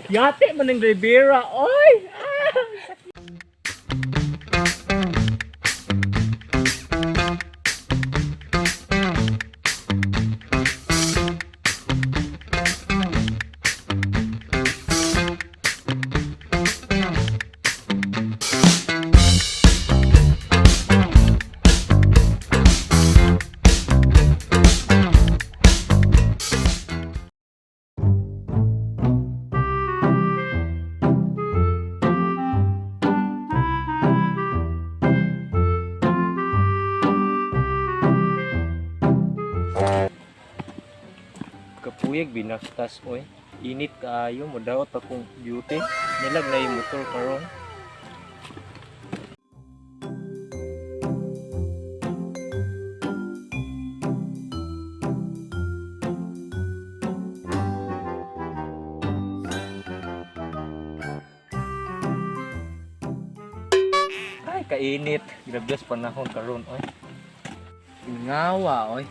Yate man ng Rivera, oy! Kapuyag binastas, oy. Init kaayo mo daot akong beauty. Nilag na yung motor karon. Ay, kainit. Grabe sa panahon karon, oy. Ngawa oy.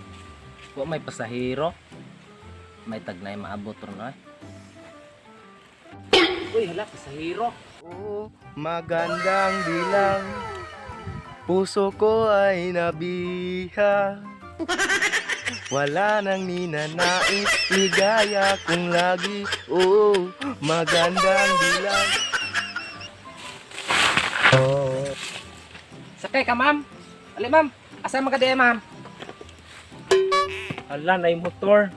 Wa may pasahero. May tagnay maabot ron oy. Uy, hala pasahero. Oo, magandang bilang. Puso ko ay nabiha. Wala nang ninanais, ligaya kong lagi. Oo, magandang bilang. Sakay ka, ma'am. Ali, ma'am. Asa man ka di, ma'am? Ala, na yung motor.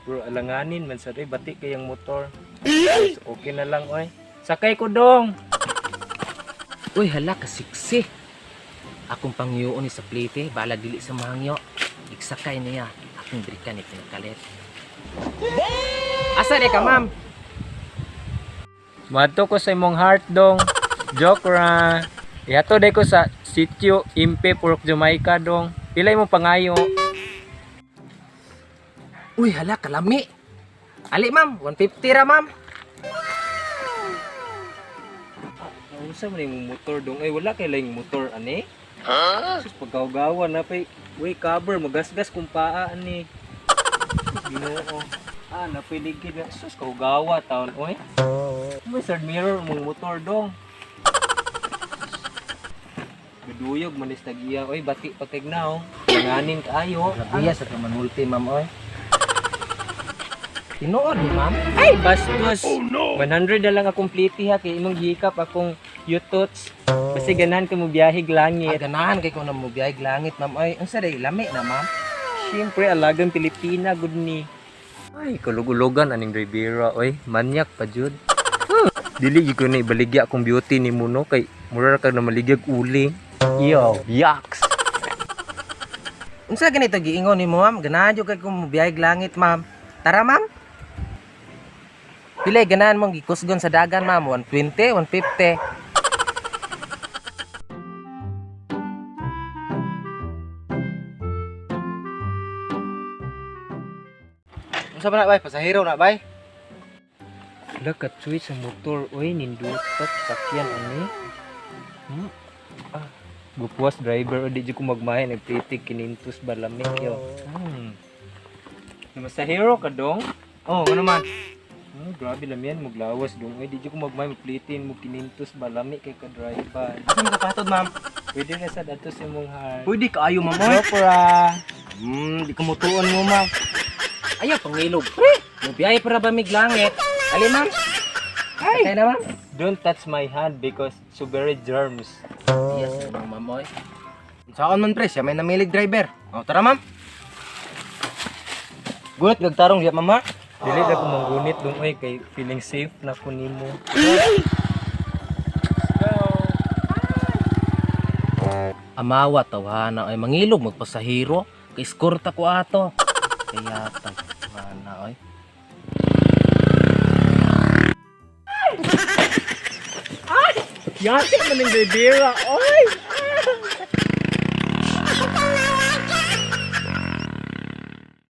Bro, alanganin man sa bati kayang motor. Ayos, okay na lang, oy. Sakay ko dong. Uy, hala kasiksi. Akong pangyoon ni sa plate, bala dili sa mangyo. Igsakay niya. Akong brikan ni pinakalit. Asa di ka, ma'am? Madto ko sa imong heart dong. Joke ra. Ihato day ko sa sitio Impe Purok Jamaica dong. Pilay mo pangayo. Uy, hala kalami. Ali, ma'am. 150 ra, ma'am. Nausa man imong motor dong. Ay wala kay laing motor ani. Huh? Sus pagkawgawa na pay way cover magasgas kung paa ani. Ginoo. Ah, napiligid na. Sus kahugawa taon oy. May side mirror mong motor dong. Guduyog man is tag-iya oy bati pagtignaw. Panganin kaayo. Grabe sa manulti, ma'am, oy. Tinuod ni, ma'am. Ay, bastos. Oh, no. 100 na lang akong pliti ha kay imong gihikap akong yutots. Kasi ganahan ka mo biyahig Ah, langit. ganahan kay ko na mo biyahig langit, ma'am. Oy, unsa day lami na, ma'am? Siyempre, alagang Pilipina, good ni. Ay, kalugulugan aning Rivera, oy. Manyak pa, jud. Dili gyud ko na ibaligya akong beauty ni mo, no? Kay mura ra ka na maligyag uli. Yo, yaks. Unsa ganito giingon nimo, ma'am? Ganahan jud kay ko mo biyahig langit, ma'am. Tara, ma'am. Pila ganahan mong gikusgon sa dagan, ma'am? 120, 150. Unsa ba na bay? Pasahero na bay? Wala ka sa motor, oy. Nindutot, sakyan, ani. Hmm. Ah, gupuas driver, o di jud ko magmahay. Nagtitig, kinintos ba lamig, yo. Hmm. Masahero ka dong? Oh, ano man? Grabe lamian maglawas dong. Ay, di jud ko magmahay magplitin mo kinintos ba lami kay ka driver. Asa man ka patod, ma'am? Pwede na sad ato sa imong heart. Pwede kaayo, ma'am. Oy. Joke ra. Di ka mutuon mo, ma'am. Ayaw pangilog, pre. Mo biyahe para ba mig langit? Ali, ma'am. Ay. Sakay na, ma'am. Don't touch my hand because so very germs. Yes, ma'am, ma'am, oy. Saan man pre, siya may namilig driver. Oh, tara, ma'am. Gulat gagtarong diya, ma'am, ha? Dili na ko manggunit dong oy kay feeling safe na ko nimo. Amawa tawhana ay mangilog magpasahero kay eskorta ko ato. Kaya tawhana oy. Yate man ng Rivera, oy.